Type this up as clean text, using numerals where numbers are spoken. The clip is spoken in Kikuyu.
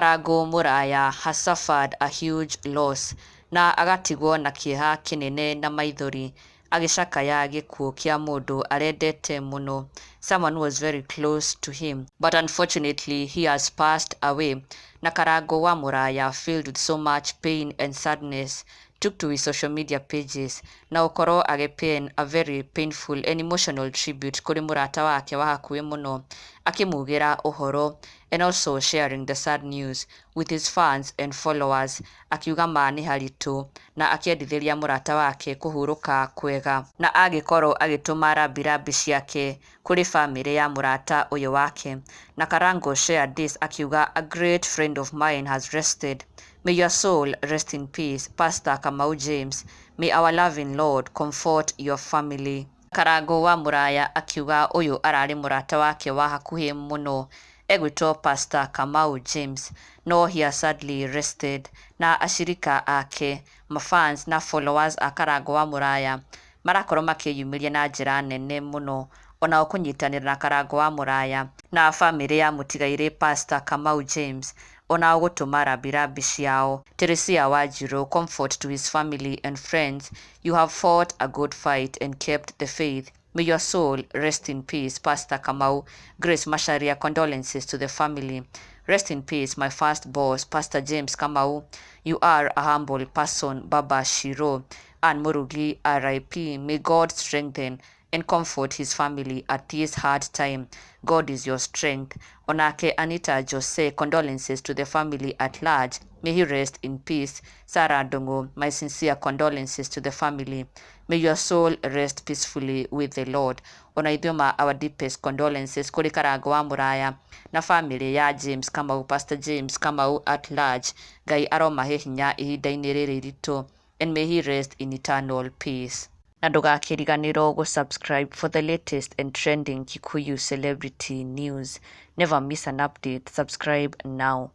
Karangũ Mũraya has suffered a huge loss na agatigwo na kĩeha kĩnene na maithori agĩcakaya gĩkuũ kĩa mũndũ arendete mũno, someone who was very close to him, but unfortunately he has passed away. Na Karangũ wa Mũraya, filled with so much pain and sadness, took to his social media pages na gũkorwo agĩ-pen a very painful and emotional tribute kũrĩ mũrata wake wa hakuhĩ mũno, akĩmugĩra ũhoro and also sharing the sad news with his fans and followers, akiuga ma nĩ haritũ na akĩendithĩria mũrata wake kũhurũka kwega, na agĩkorwo agĩtũma rambirambi ciake kũrĩ bamĩrĩ ya mũrata ũyũ wake. Na Karango shared this akiuga, "A great friend of mine has rested. May your soul rest in peace, Pastor Kamau James. May our loving Lord comfort your family." Karango wa Mũraya akiuga ũyũ ararĩ mũrata wake wa hakuhĩ mũno egwĩtwo Pastor Kamau James, no he has sadly rested, na acirika ake, mafans na followers a Karango wa Mũraya marakorwo makĩyumĩria na njĩra nene mũno onao kũnyitanĩra na Karango wa Mũraya na bamĩrĩ ya mũtigairĩ Pastor Kamau James, onao gũtũma rambirambi ciao. Teresia Wanjiru, "Comfort to his family and friends. You have fought a good fight and kept the faith. May your soul rest in peace, Pastor Kamau." Grace Macharia, "Condolences to the family. Rest in peace, my first boss, Pastor James Kamau. You are a humble person." Baba Shiro. Anne Murugi, "RIP. May God strengthen and comfort his family at this hard time. God is your strength." Onake Anita Jose, "Condolences to the family at large. May he rest in peace." Sarah Ndung'u, "My sincere condolences to the family. May your soul rest peacefully with the Lord." Ona ithuĩ ma our deepest condolences kũrĩ Karango wa Mũraya na family ya James Kamau, Pastor James Kamau at large. Ngai aromahe hinya ihinda-inĩ rĩrĩ iritũ, and may he rest in eternal peace. Na ndũgakĩriganĩrwo gũ-subscribe for the latest and trending Kikuyu celebrity news. Never miss an update. Subscribe now.